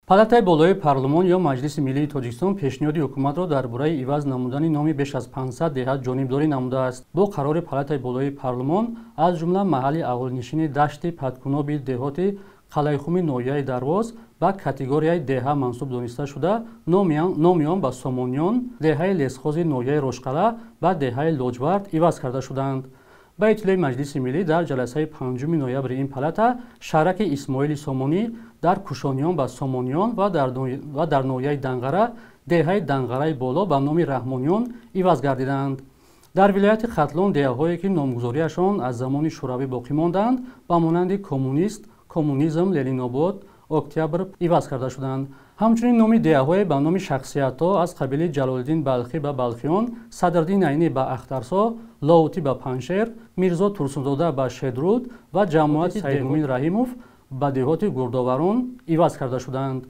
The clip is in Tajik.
Палатаи болои парлумон ё Маҷлиси миллии Тоҷикистон пешниҳоди ҳукуматро дар бораи иваз намудани номи беш аз 500 деҳа ҷонибдорӣ намудааст. Бо қарори Палатаи болои парлумон, аз ҷумла маҳалли аҳолинишини дашти Падкуноби деҳоти Қалайхуми ноҳияи Дарвоз ба категорияи деҳа мансуб дониста шуда, номи он ба Сомониён, деҳаи Лесхози ноҳияи Рошқала ба деҳаи Лоҷвард иваз карда шуданд. Ба иттилои Маҷлиси миллӣ, дар ҷаласаи 5 ноябри ин палата шаҳраки Исмоили Сомонӣ дар Кушониён ба Сомониён ва дар ноҳияи Данғара деҳаи Данғараи Боло ба номи Раҳмониён иваз гардиданд. Дар вилояти Хатлон деҳаҳое, ки номгузориашон аз замони шӯравӣ боқӣ монданд, ба монанди Коммунист, Коммунизм, Ленинобод, Октябр иваз карда шуданд. Ҳамчунин номи деҳаҳое ба номи шахсиятҳо аз қабили Ҷалолиддин Балхӣ ба Балхиён, Садриддин Айнӣ ба Ахтарсо, Лоҳутӣ ба Панҷшер, Мирзо Турсунзода ба Шедруд ва ҷамоати Саидмумин Раҳимов ба деҳоти Гурдоварон иваз карда шуданд.